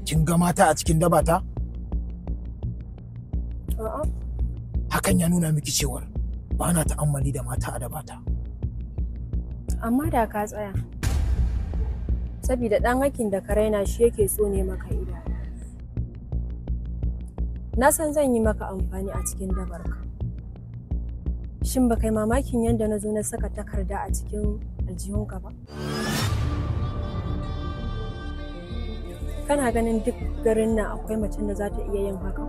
Kin ga mata a cikin dabata? A'a. Hakan ya nuna miki cewar ba na ta'ammali da mata a dabata. Amma da ka tsaya. Sabida ɗan hakin da ka raina shi yake tsone maka idanu. Na san zan yi maka amfani a cikin dabarka. Shin ba kai mamakin yadda na zo na saka takarda a cikin aljihunka ba? Kana ganin duk garin nan akwai macen da za ta iya yin haka?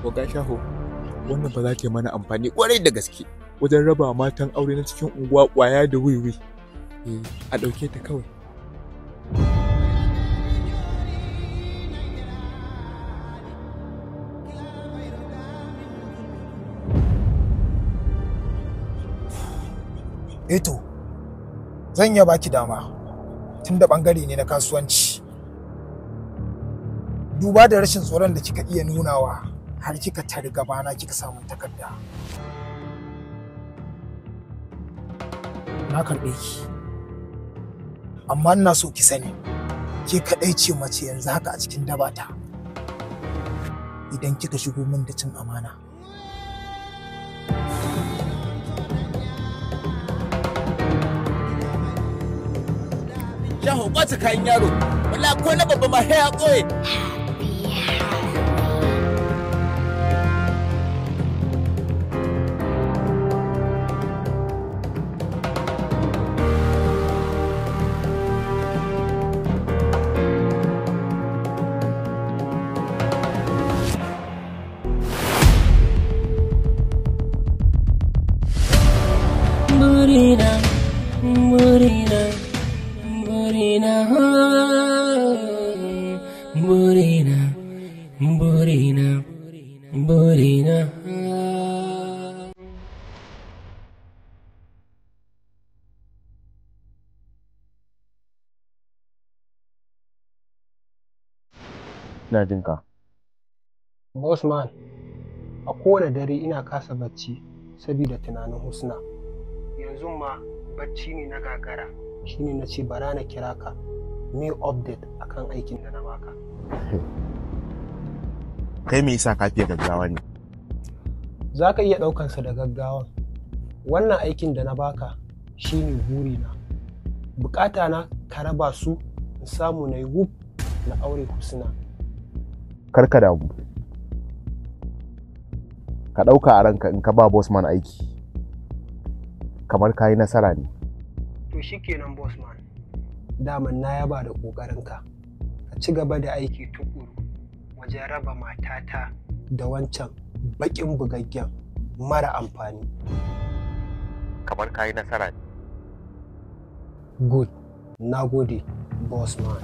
Oga Shaho, wannan ba za ta yi mana amfani kwarai da gaske wajen raba matan aure na cikin unguwa kwaya da wiwi. A ɗauke ta kawai. Eto, zan iya baki dama tunda bangare ne na kasuwanci. Duba da rashin tsoron da kika iya nunawa har kika tari gabana kika samu takarda. Na karɓe ki. Amma ina so ki sani, ke kaɗai ce mace yanzu haka a cikin dabata. Idan kika shigo min da cin amana. Shaho kwace kayan yaro, wala ko na babba ma ya koye. Burina, burina, burina, burina, burina, burina. Ina jin ka. Bossman, a kowane dare ina kasa bacci saboda tunanin Husna. Yanzu ma bacci ne na gagara, shine na ce bara na kira ka me update akan aikin da na baka. Kai me yasa ka fiye gaggawa ne? Za ka iya ɗaukansa da gaggawan. Wannan aikin da na baka shine burina. Bukata na ka raba su in samu na yi wuf na aure Husna. Kar ka damu. Ka ɗauka a ranka in ka ba bossman aiki. Kamar ka yi nasara ne. To shikenan bossman. Daman na yaba da ƙoƙarinka. Ka ci gaba da aiki tuƙuru wajen raba matata da wancan baƙin bugaggen mara amfani. Kamar ka yi nasara ne. Good. Na gode, bossman.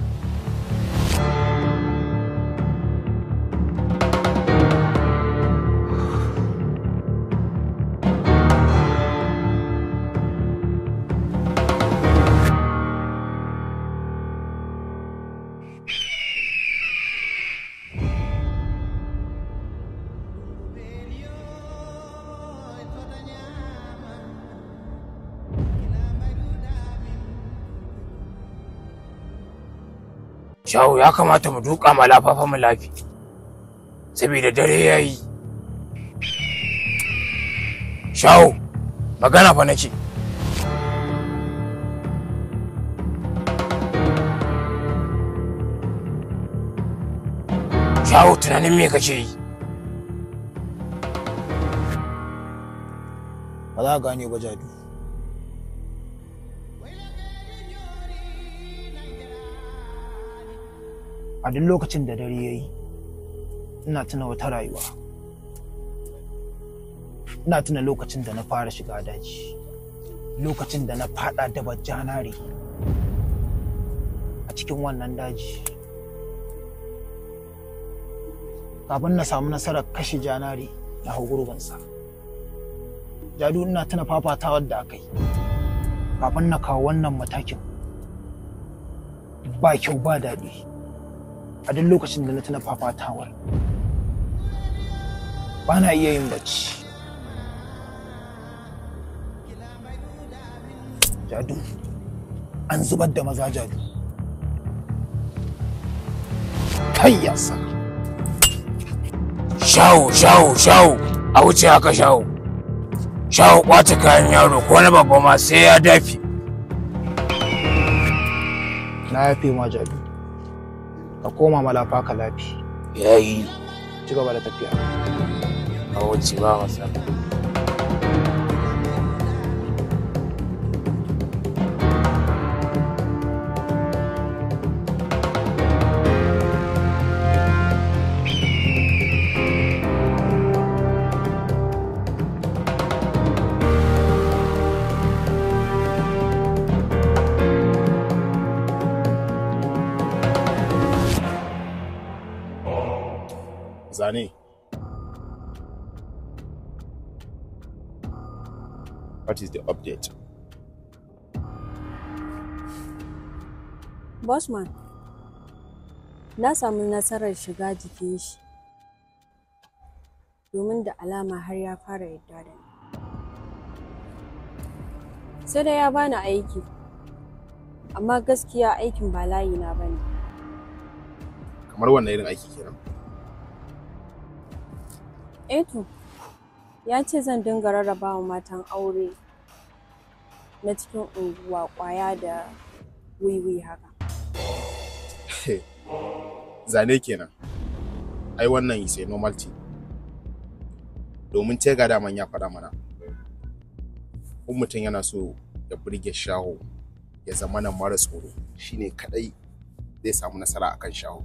Shahu ya kamata mu duka ma lafafa mu lafi. Saboda dare ya yi. Shahu, magana fa nake. Shahu tunanin me kake yi? Ba za ka gane ba Jadu. A duk lokacin da dare ya yi, ina tuna wata rayuwa. Ina tuna lokacin da na fara shiga daji, lokacin da na fada dabar janare a cikin wannan daji. Kafin na samu nasarar kashe janare na hau gurbinsa. Jadu ina tuna fafatawar da aka yi kafin na kawo wannan matakin. Ba kyau ba daɗi. A duk lokacin da na tuna fafatawar, ba na iya yin bacci. Jadu, an zubar da maza Jadu. Kayyasa. Shawo, shawo, shawo, a wuce haka shawo. Shawo kwace kayan yaro ko na babba ma sai ya dafi. Na yafe ma Jabi. Ka koma malafa ka lafi. Yayi. Ci gaba da tafiya. A wuce ba matsala. Zane. What is the update? Bossman, na samu nasarar shiga jikin shi domin da alama har ya fara yadda da ni. Sai dai ya bani aiki, amma gaskiya aikin ba layina ba ne. Kamar wannan irin aiki kenan? Eto, ya ce zan dinga rarraba wa matan aure na cikin unguwa kwaya da wiwi haka. Zane kenan. Ai wannan is a normal thing. Domin tega daman ya faɗa mana. In mutum yana so ya burge shaho ya zama nan mara tsoro shine kadai zai samu nasara akan shaho.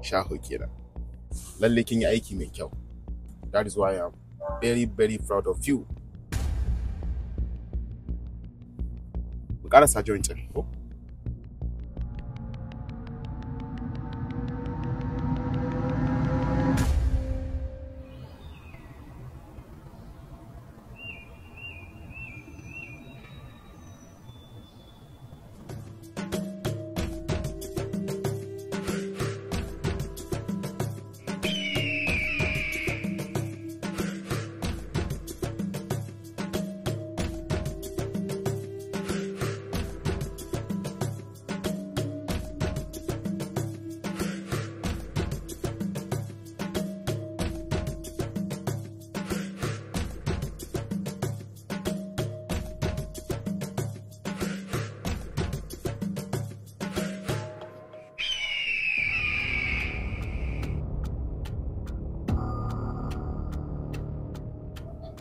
Shaho kenan. Lalle kin yi aiki mai kyau. That is why I'm very very proud of you. Mu karasa joint ɗin ko?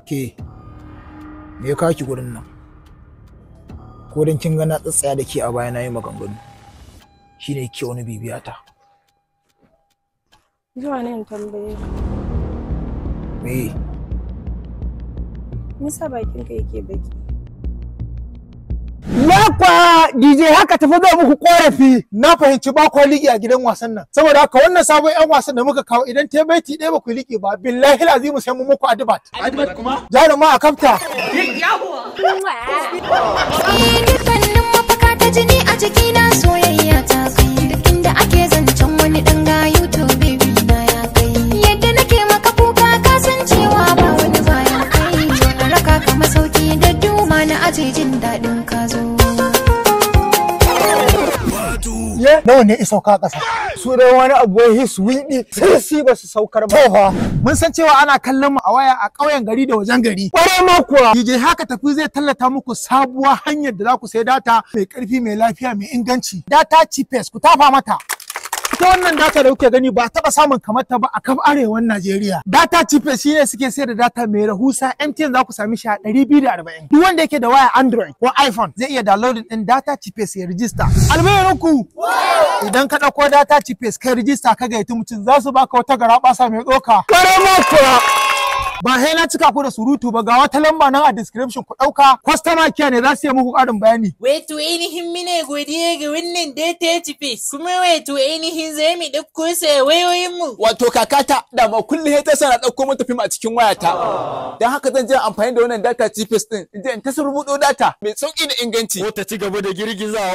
Ke, me ya kawo ki gurin nan? Ko dan kin ga na tsatsaya da ke a baya na yi maganganu. Shine ke wani bibiya ta. Zuwa nan tambaye ka. Me? Me yasa bakinka yake baki? Yakwa DJ haka tafi zai muku korafi na fahimci ba kwa liƙi a gidan wasan nan saboda haka wannan sabon yan wasan da muka kawo idan ta baiti ɗaya ba ku liƙi ba billahi azimu sai mu muku adbat Adbat kuma? Jaruma a kafta. Dukkanin mafaka ta jini a jikina soyayya ta kai duk inda ake zancen wani dan gayu to baby na ya kai yadda nake maka kuka ka san cewa ba wani bayan kai to na raka ka masauki da duma na aje jin daɗin ka zo. Nawa ne isauka ƙasa? Su dai wani abu wai his wiɗi sai su ba su saukar ba. Tofa, mun san cewa ana kallon mu a waya a ƙauyen gari da wajen gari. Ƙwarai ma kuwa. DJ haka tafi zai tallata muku sabuwar hanyar da za ku sai data mai ƙarfi mai lafiya mai inganci. Data cheapest ku tafa mata. Ita wannan data da kuke gani ba taɓa samun kamar ta ba a kaf arewan Najeriya. Data cheapest shine suke sayar da data mai rahusa MTN za ku sami shi a 240. Duk wanda yake da waya Android ko iPhone zai iya downloading din data cheapest ya register. Albayarinku! Idan ka ɗauko data cheapest kai register ka gayyaci mutum za su baka wata garaɓasa mai tsoka. Ƙwarai ma kuwa. Ba sai na cika ku da surutu ba ga wata lamba nan a description ku ɗauka customer care ne za su yi muku ƙarin bayani. Wato ainihin muna godiya ga wannan data space kuma wato ainihin za mu ɗauko sa a wayoyinmu. Wato kakata dama kullum sai ta sa na ɗauko mata fim a cikin wayata. Don haka zan je amfani da wannan data cheapest ɗin in je in ta rubuto data mai sauƙi da inganci. Ko ta ci gaba da girgizawa.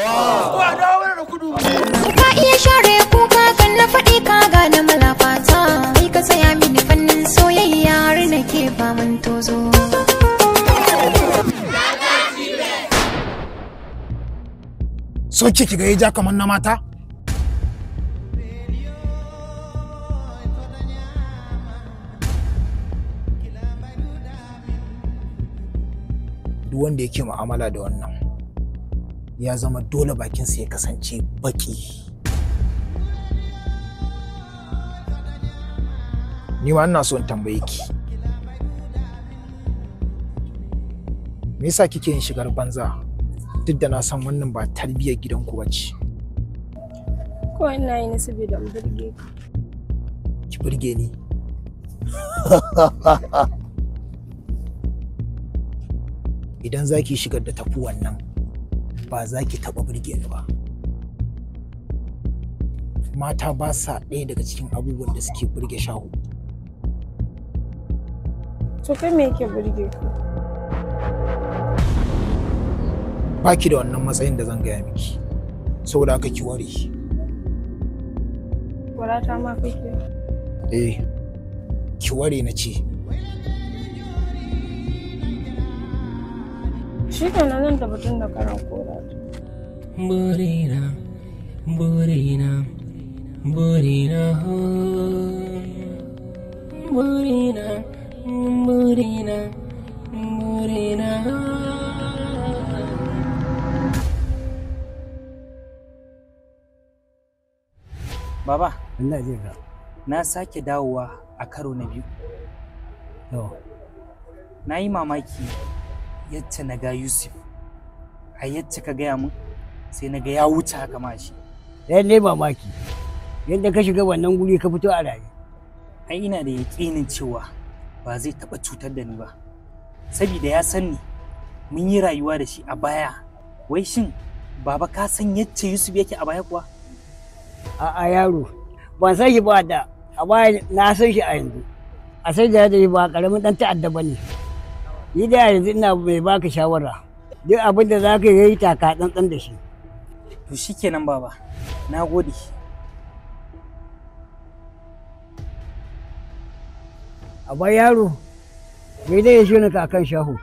Ka iya share kuka kan na faɗi ka gane malafata kai ka tsaya mini fannin soyayya har nake faman tozo. So ki ga ya ja kamar na mata? Duk wanda yake mu'amala da wannan ya zama dole bakinsa ya kasance baki. Ni ma ina so in tambaye ki. Me yasa kike yin shigar banza? Duk da na san wannan ba tarbiyyar gidanku bace. Ko ina yi ne saboda in burge ka. Ki burge ni? Idan za ki shigar da tafi wannan, ba za ki taɓa burge ni ba. Mata ba sa ɗaya daga cikin abubuwan da suke burge shahu. To kai me yake burge ka? Ba ki da wannan matsayin da zan gaya miki, saboda haka ki ware. Warata ma kake? Eh, ki ware na ce. Shi kenan zan tabbatar da karan korata. Burina, burina, burina, burina, burina, burina. Baba, ina jin ka. Na sake dawowa a karo na biyu. To. Na yi mamaki yacce na ga Yusuf, a yacce ka gaya mun sai na ga ya wuce haka ma shi. Lallai mamaki, yadda ka shiga wannan guri ka fito a raye. Ai ina da yaƙinin cewa ba zai taɓa cutar da ni ba, saboda ya san ni, mun yi rayuwa da shi a baya. Wai shin baba ka san yacce Yusuf yake a baya kuwa? A'a yaro, ban san shi ba da, a baya na san shi a yanzu. A sai da ya ba ƙaramin ɗan ta'adda ba ne. Ni da yanzu ina mai baka shawara, duk abin da za ka yi taka tsantsan da shi. To shikenan baba, na gode. A bar yaro, me dai ya shi ka akan shahu.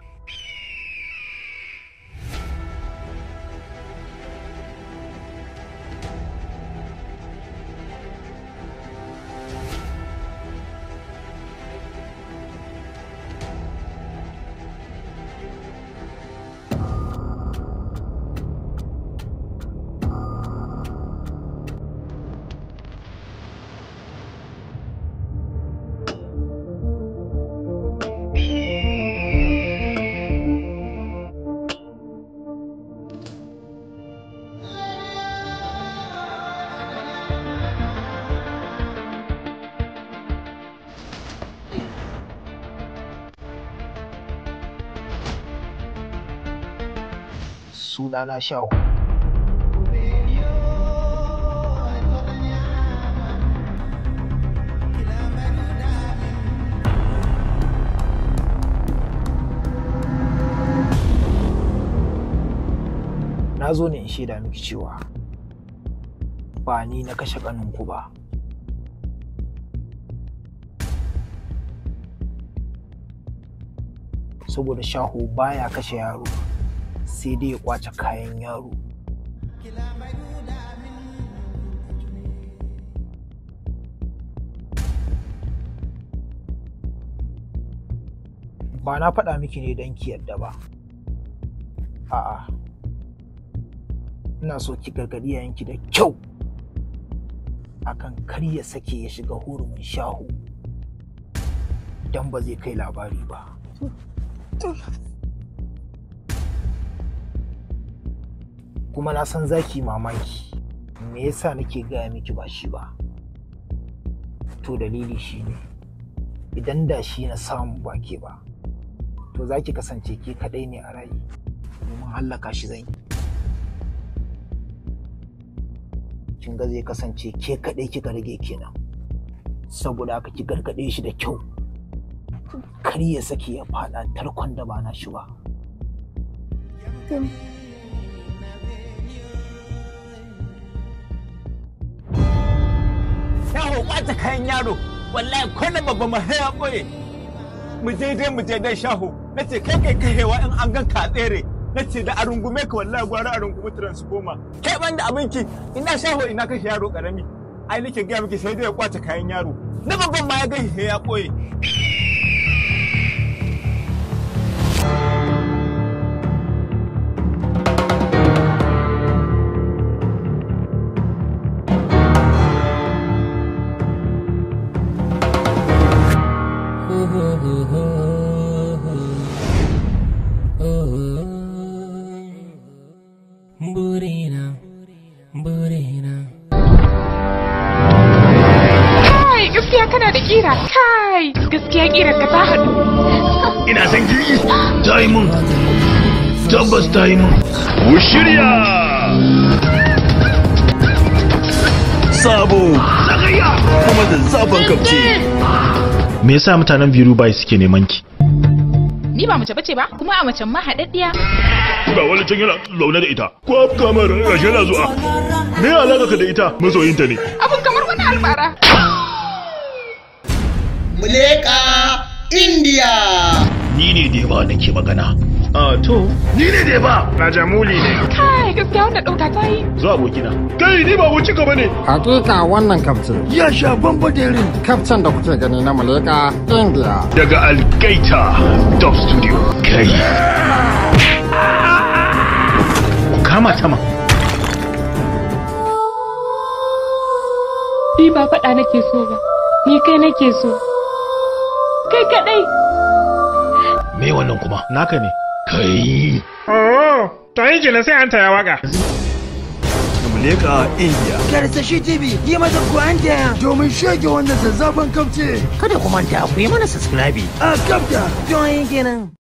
Sunana Shahu. Na zo ne in shaida miki cewa ba ni na kashe ƙaninku ba. Saboda Shahu baya kashe yaro, sai dai ya kwace kayan yaro. Ba na faɗa miki ne don ki yadda ba. A'a. Ina so ki gargaɗi yayanki da kyau akan kar ya sake ya shiga hurumin Shahu, don ba zai kai labari ba. Kuma na san zaki mamaki me yasa nake gaya miki ba shi ba. To dalili shine idan da shi na samu ba ke ba, to zaki kasance ke kadai ne a rayi, domin hallaka shi zan yi. Kin ga zai kasance ke kadai kika rage kenan. Saboda haka ki gargade shi da kyau, kar ya sake ya fada tarkon da ba na shi ba. Shaho kwace kayan yaro, wallahi kwanan babba ma ya ɓoye. Mu je dai shaho, na ce kai kai kahewa in an gan ka tsere. Nace da a rungume ka wallahi gwara a rungume transformer. Kai ban da abinki ina shaho ina kashe yaro karami. Ai nake gaya miki sai dai ya kwace kayan yaro. Na babban ma ya gashi sai ya koye. Burina, burina. Kai, gaskiya kana da kira. Kai, gaskiya kirar ka ta haɗu. Ina son girki. Ta yi mun. Tabbas ta yi mun. Ku shirya! Sabo, zagaya, kuma da zafin kafce. Me yasa mutanen Virubai suke neman ki? Ni ba mace bace ba, kuma a macen ma haɗaɗɗiya. Ga wani can yana zaune da ita. Ko kamar gashi yana zuwa. Me alaka ka da ita? Masoyinta ne. Abun kamar wani almara. Muleka India. Ni ne dai ba nake magana. A to, ni ne dai ba. Rajamuli ne. Kai, gaskiya wannan ɗauka ta yi. Zo abokina. Kai ni ba abokin ka bane. Hakika wannan kaftin ya sha bamba da irin kaftan da kuke gani na Muleka India. Daga Algaita Dub Studio. Kai. Ku kama ta ma. Ni ba faɗa nake so ba, ni kai nake so. Kai kaɗai. Me wannan kuma? Naka ne. Kai. Oh, to yi kenan sai an taya waka. Muleka India. Karsashi TV yi masa ku an taya domin shege wannan zazzafan kafce. Kada ku manta ku yi mana subscribe. A kafta don kenan.